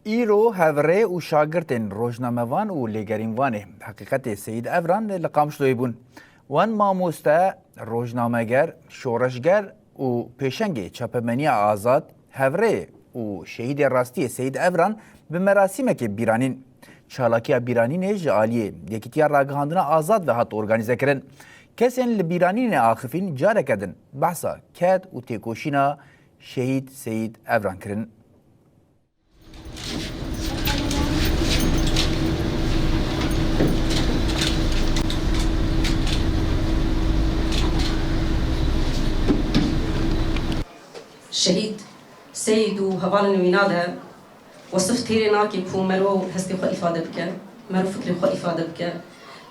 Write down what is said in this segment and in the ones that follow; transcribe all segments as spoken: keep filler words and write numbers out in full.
Îro hevrê û şagirtên rojnamevan û lêgerînvanê Heqîqetê Seyîd Evran li Qamişloyê bûn. Wan mamoste, rojnameger, şoreşger û pêşengê çapemeniya azad, hevrê û şehîdê rastiyê Seyîd Evran bi merasîmekê bîranîn. Çalakiya bîranînê ji aliyê Yekîtiya Ragihandina Azad ve hat organîzekirin. Kesên li bîranînê axifîn careke din behsa ked û têkoşîna şehîd Seyîd Evran kirin. Şehîd Seyîd û hevalên wîna de wesif têrê nake ku mero hestê xwe îfade bike, mero fikrê xwe îfade bike,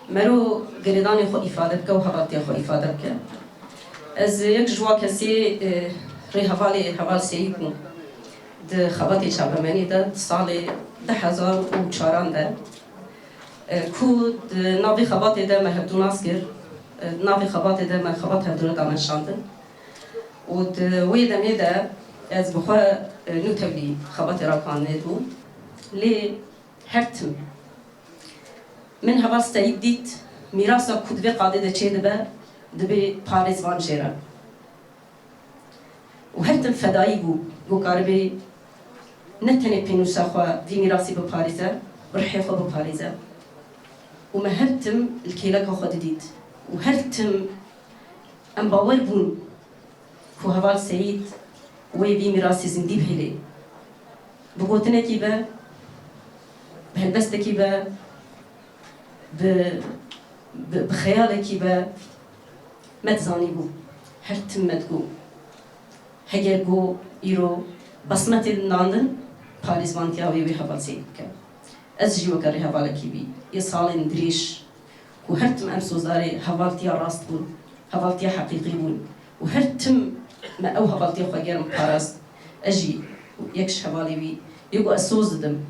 mero girêdanê xwe îfade bike û hevaltiya xwe îfade bike. Ez yek ji wan kesê, e, rêhevalê heval Seyîd bûm. Di xebatê çapemenî de, di salê du hezar û çaran de, e, ku di navê xebatê de me hevdû nas kir, e, di navê xebatê de me xebat hevdû re dameşandin. Û di wê demê de ez bi xwe, e, nû tevlî xebatê ragihandinê dibûm. Lê her tim min heval Seyîd dît, mîrasa ku di vê qadê de çêdibe, dibê parêzvan jê re. Û her tim fedayî bû, ku karibê ne tenê pênûsa xwe vî mîrasî biparêze, bi rihê xwe biparêze. Û me her tim li kêleka xwe didît. Û her tim em bawer bûn ku heval Seyîd wê vî mîrasî zindî bihêlê. Bi gotinekî be, bi helbestekî be, bi, bi, bi xeyalekî be, me dizanîbû. Her tim me digot. Heger got îro besmetê nandin, parêzvantiya wê wê heval Seyîd bike. Ez jî weke rêhevalekî bî. Yê salên dirêj ku her tim em sozdarê hevaltiya rast bûn, hevaltiya heqîqî bûn û her tim me ew hevaltiya xwe germ parast. Ez jî yek ji hevalê wî yê ku ez soz didim.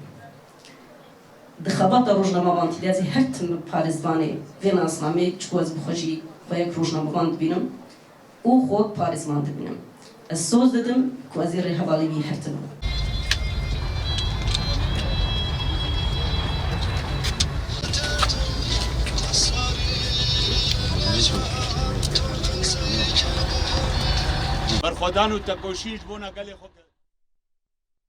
Di xebata rojnamevantî de ez ê her tim parêzvanê vê nasnameyê, çiku ez bi xwe jî xwe yek rojnamevan dibînim û xwe wek parêzvan dibînim. Ez soz didim ku ez ê rêhevalê wî her tim bim. Berxwedan û tekoşîn ji bona gelê xwe.